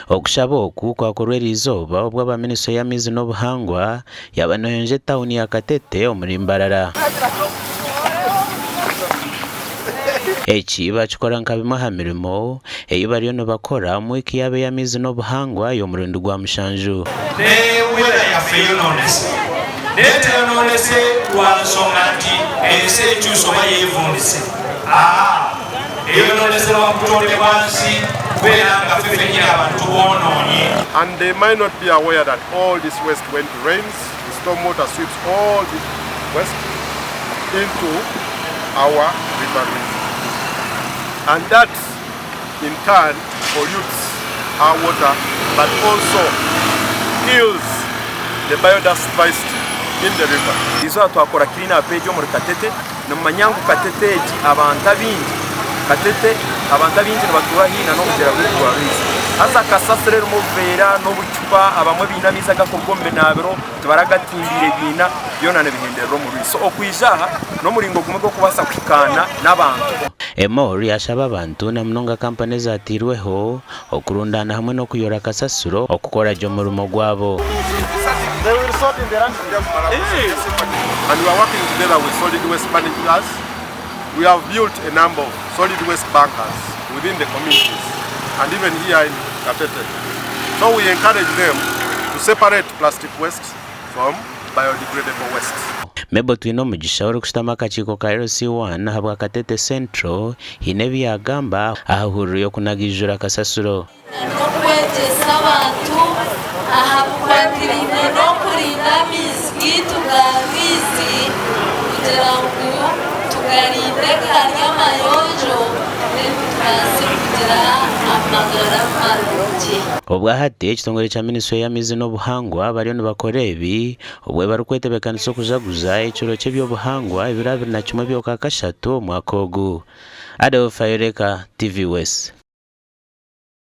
Okushaba oku kwakorwa eriizooba obu aba minisitule y'amaizi n'obuhangwa yaaba neyonja etauni ya Katete omuri Mbarara. Eki bakikora nka bimwe aha mirimo ei bariyo nibakora omu wiiki yaabo ey'amaizi n'obuhangwa ey'omurundi gwa mushanju. Ne weather yaffe eyononese. Naye teyononese lwa nsonga nti ensi ekyuse oba yevundise. Aa, eyononese lwa butonde bwa nsi kubeera nga ffe fenyini abantu tubwonoonye. And they might not be aware that all this waste when it rains, the storm water sweeps all this waste into our river Rwizi. And that in turn pollutes our water but also kills the biodiversity in the river. Eizooba twakora clean up egi omuri Katete, nimumanya ngu Katete egi abantu abaingi, Katete abantu abaingi nibatuura haihi na n'omugyera gwaitu gwa Rwizi. Haza kasasiro erimu obuveera n'obucupa, abamwe baine amaizi agakuruga omu binaabiro tibaragatimbiire biina, byona nibihenderera omu rwizi. So okwija aha n'omuringo gumwe gw'okubaasa kuhikaana n'abantu. Emor yashaba abantu na munonga kampani ezatairweho okurundaana hamwe n'okuyora kasasiro okukora gye omurimo gwabo. And we are working together with solid waste managers. We have built a number of solid waste bunkers within the communities and even here in Katete. So we encourage them to separate plastic waste from biodegradable waste. Mabel Twinomugisha orikushutama akakiiko ka LC1 ahabwa Katete Central haine ebi yaagamba aha hururu y'okunagaijura kasasiro. N'okwegyesa abantu aha bikwatiraine n'okurinda amaizi gaitu ga rwizi kugira ngu tugarinde gari amayonjo then tubaase kugira amagara marungi. Obwahati ekitongore kya minisitule y'amaizi n'obuhangwa bariyo nibakora ebi obwe barikwetebekanisa okujaguza ekiro ky'eby'obuhangwa ebiro 21 by'okwakashatu omwaka ogu. Adolf Ayoreka, TV West.